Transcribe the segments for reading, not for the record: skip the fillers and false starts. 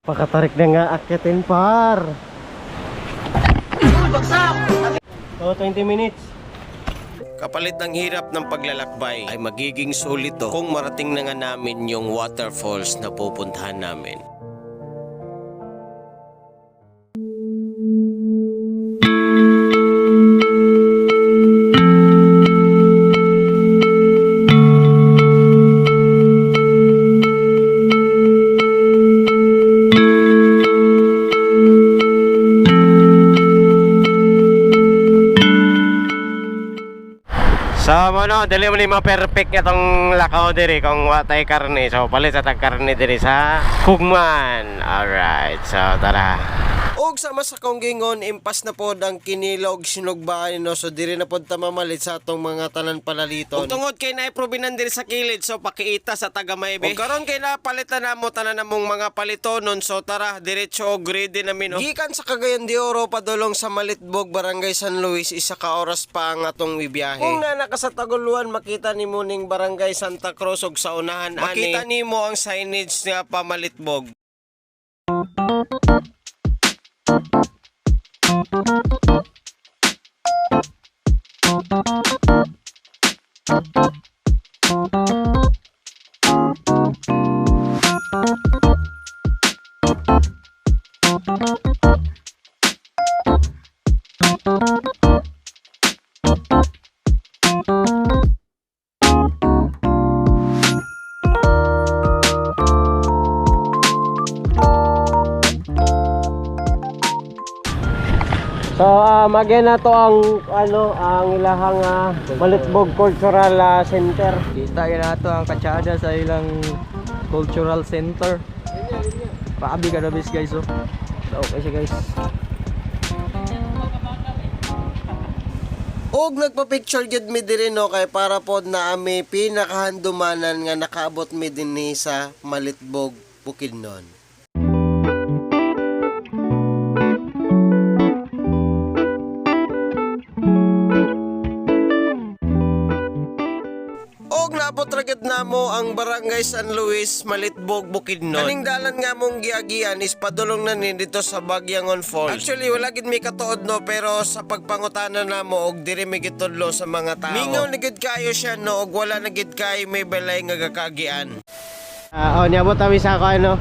Pakatarik na nga akyatin, par. Oh, 20 minutes. Kapalit ng hirap ng paglalakbay ay magiging sulit to kung marating na nga namin yung waterfalls na pupuntahan namin. So mo no, dili mo ni ma-perfect nga tong lakaw diri kung wa tay karne. So palit sa tag karne diri sa Kugman. Alright, so tara. Og sama sa kong gingon, impas na pod ang kinilog sinugbaan, no, so diri na pod ta mamalit sa atong mga tanan palaliton. Ug tungod kay naiprubinan diri sa kilid, so pakiita sa taga Maybe. Ug karon kay napalitan na mo tanan namong mga palitonon, so tara diretso og ready na mi, no. Gikan sa Cagayan de Oro padulong sa Malitbog, Barangay San Luis, isa ka oras pa ang atong bibiyahe. Kung nana ka sa Taguluan, makita nimo ning Barangay Santa Cruz ug sa unahan ani makita nimo ang signage nga pamalitbog. So again na to ang ano ang ilahang Malitbog Cultural Center. Kita yun na ito ang katsada sa ilang cultural center. Grabe ka na bis, guys, oh. So, okay siya, guys. Og nagpa-picture gyud mi diri, no, kay para pod na ami pinakahandumanan nga nakaabot mi dinhi sa Malitbog, Bukidnon. Og naabot ra gyud namo ang Barangay San Luis, Malitbog, Bukidnon. Kaning dalan nga mong giagian is padulong na ni dito sa Bagyangon Falls. Actually wala gid mi katuod, no, pero sa pagpangutana namo og diri mi gitudlo sa mga tao. Mingaw na gid kayo siya, no, og wala na gid kayo may balay nga gakagian. Oh, niabot kami sa ako ano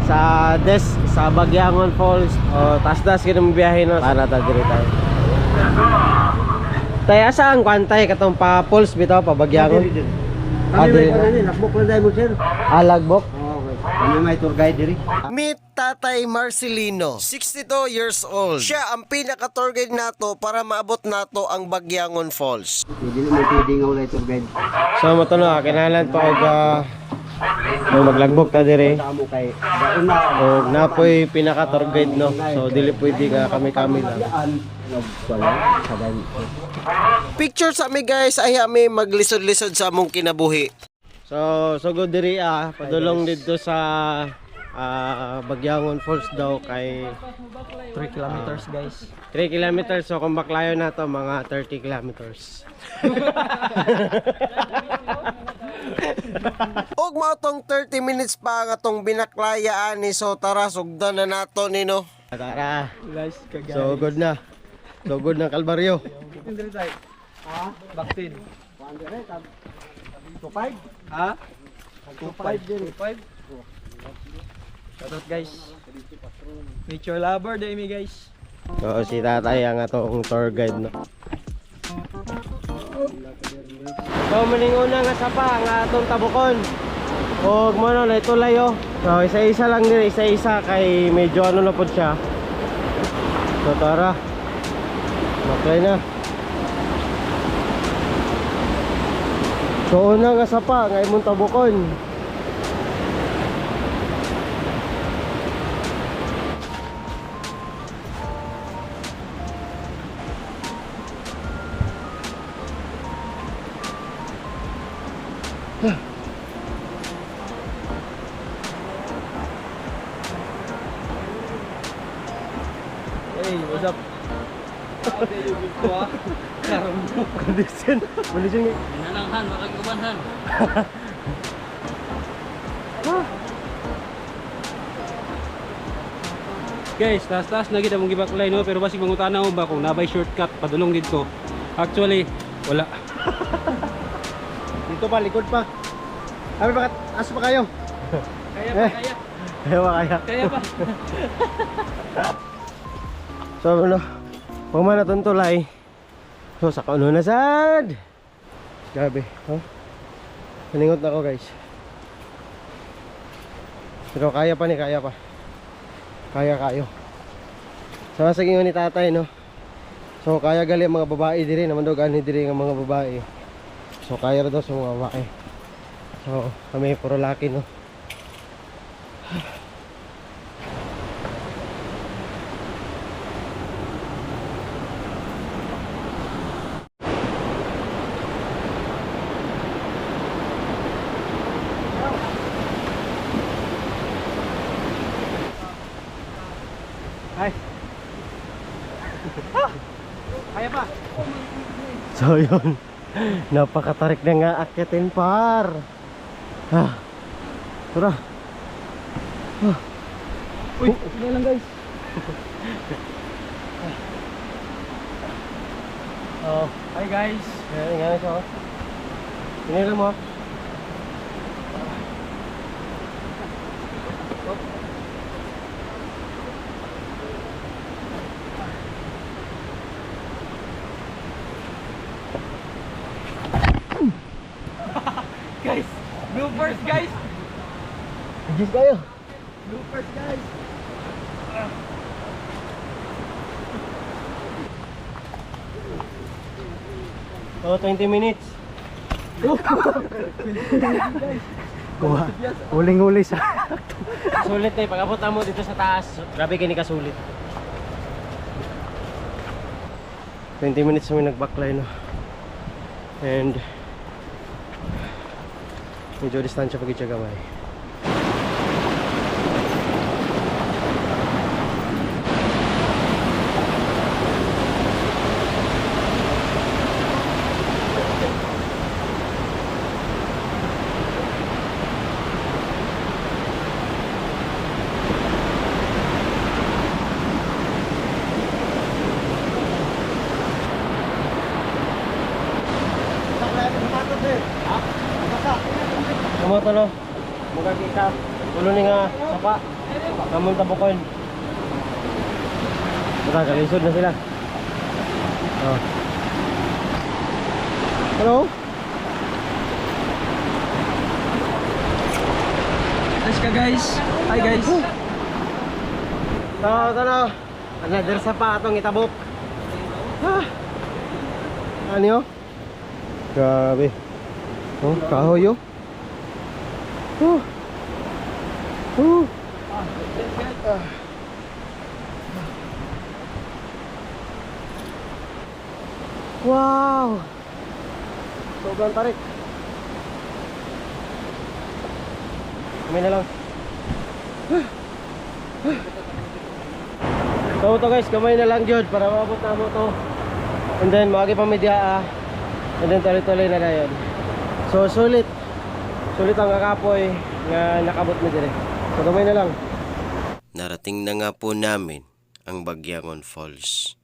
sa des sa Bagyangon Falls. Oh, tasdas gid ang biyahe, no. Para ta diri tayo. Tay asa ang kwantay katong pa falls bitaw pa Bagyangon? Ah, diri na. Lakbok lang dahil mo, sir. Ah, lagbok. Okay. Kami may tour guide diri. Meet Tatay Marcelino, 62 years old. Siya ang pinaka tour guide nato para maabot nato ang Bagyangon Falls. Hindi mo pwede nga wala tour guide. So mo to no, kinahanglan pa og no, maglagbok ta diri. Tamo kay daon na. Og napoy pinaka tour guide, no. So dili pwede nga kami-kami lang. Wala sadan. Picture sa mi, guys, ay ami maglisod-lisod sa among kinabuhi. So sugod diri padulong didto sa Bagyangon Falls daw kay 3 kilometers, guys. 3 kilometers, so kung baklayo na to mga 30 kilometers. Og mao tong 30 minutes pa ang atong binaklayaan ni, so tara sugdan na nato nino. Tara. Guys, kagaya. So good na. So good ng Kalbaryo. Ha? Baktin. 25. Ha? 25 diri. 25. Shoutout, guys. Nature lover day mi, guys. So si tatay ang atong tour guide, no. So muning una nga sapa nga atong tabukon. Og mo no naitulay oh. So isa-isa lang din, isa-isa kay medyo ano na pod siya. So tara. Maklay na. So una nga sapa nga imong tabukon. Hey, what's up? Condition. Condition. Nananghan, makagkubanhan. Guys, taas-taas na gid among gibaklay, no, pero basig mangutana mo ba kung nabay shortcut padulong didto. Actually, wala. Dito pa, likod pa. Abi, bakit? Aso pa kayo? Kaya pa, kaya. Kaya pa, kaya. Kaya pa. So, ano, puma na itong tulay. So, sa kauno na sad. Grabe, huh? Nalingot na ako, guys. Pero kaya pa ni, kaya pa. Kaya kayo. Sama sa gingon ni tatay, no? So, kaya gali ang mga babae diri. Naman daw gani diri ang mga babae. So, kaya ra daw sa mga babae. So, kami puro laki, no? Ay. Kaya pa. So yun, napakatarik na nga akyatin, par. Ah. Tara. Ah. Uy, sige lang, guys. Oh, Hi, guys. ayan nga siya. Oh. Hinila mo. Guys, bloopers, guys. Higis kayo. Bloopers, guys. Oh, 20 minutes. Kuha. Huling-huli sa Sulit eh, pag abot na mo dito sa taas, grabe kini kasulit. 20 minutes kami nagbaklay, no. And medyo distansya pag siya gamay. Amo to no. Muga kita. Tulo ni nga sapa. Among tabukon. Tara, kalisod na sila. Oh. Hello? Let's ka, guys. Hi, guys. Tara, tara. Another sapa atong itabok. Ah. Ano yun? Grabe. Oh, kahoy oh. Oh. Oh. Ah. Wow! Sobrang tarik. Kami na lang. So ito guys, kamay na lang yun para maabot na mo to. And then maagi pa media ah. And then tuloy-tuloy na na yun. So sulit. Sulit ang kakapoy nga nakabot na dire. So kamay na lang. Narating na nga po namin ang Bagyangon Falls.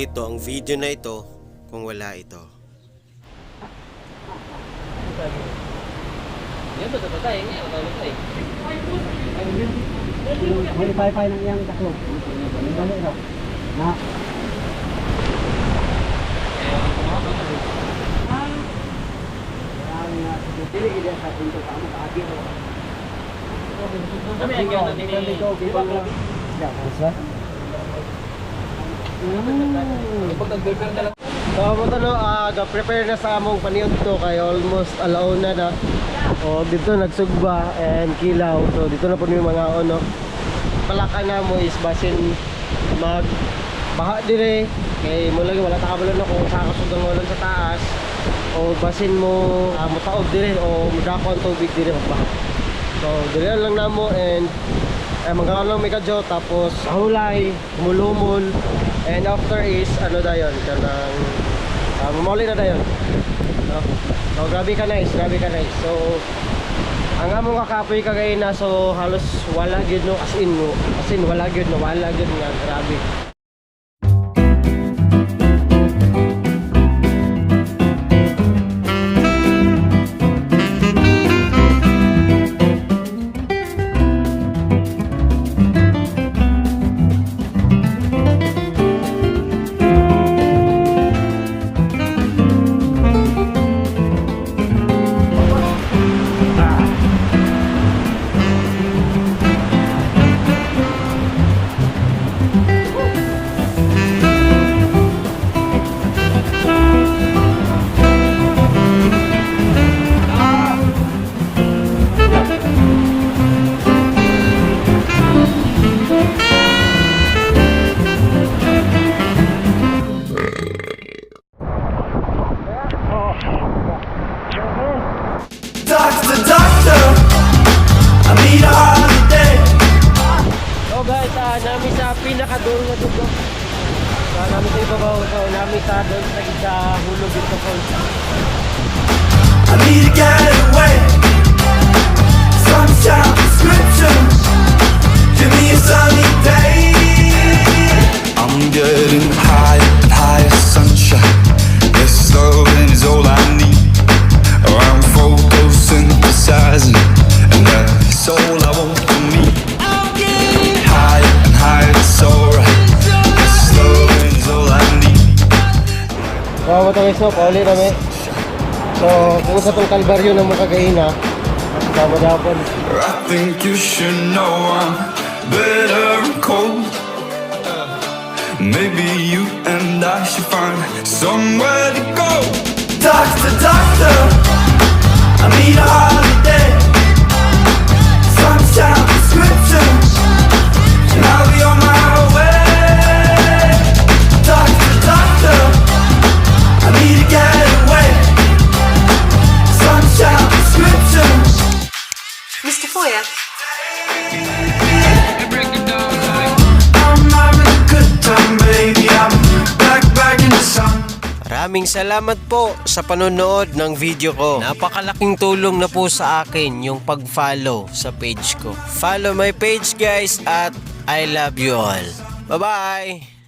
makumpleto ang video na ito kung wala ito. May paypay ng iyang taklo. Dali ra. Na. Dili gid sa punto ka mo kaagi ro. So mo to no, prepare na sa among paniud to kay almost alauna na. O dito nagsugba and kilaw. So dito na po yung mga ono. Palaka na mo is basin mag baha dire kay mo lagi wala ta kabalo no kung sa kasud ang ulon sa taas o basin mo motaob dire o mudako ang tubig dire magbaha. So dire lang namo and eh, mga lang may kadyo tapos hulay, humulumol and after is ano dayon kanang mamuli na dayon. No? So grabe ka nice, grabe ka nice. So ang among kakapoy kagay na, so halos wala gyud no, as in no, as in wala gyud no, wala gyud nga grabe. Doctor, doctor, I need a holiday. So guys, nami sa pinakadulo na dugo. So, nami sa ibabaw, so nami sa doon sa hulog dito falls. I need to get away. Sunshine prescription. Give me a sunny day. I'm getting higher and higher, sunshine. This loving is all I need. Or I'm photosynthesizing, and that's all I want from me. I'm getting higher and higher, it's alright. This loving is all I need. So mo to guys, no, pauli nami. So kung sa tong kalbaryo na mo kagaina, tama dapon. I think you should know I'm better and cold. Maybe you and I should find somewhere to go. Doctor, doctor, I need a holiday. Sunshine prescription, and I'll be on my way. Doctor, doctor, I need to get away. Sunshine prescription. Mr. Foyer. I'm having a good time, baby. I'm back, back in the sun. Maraming salamat po sa panonood ng video ko. Napakalaking tulong na po sa akin yung pag-follow sa page ko. Follow my page guys at I love you all. Bye-bye!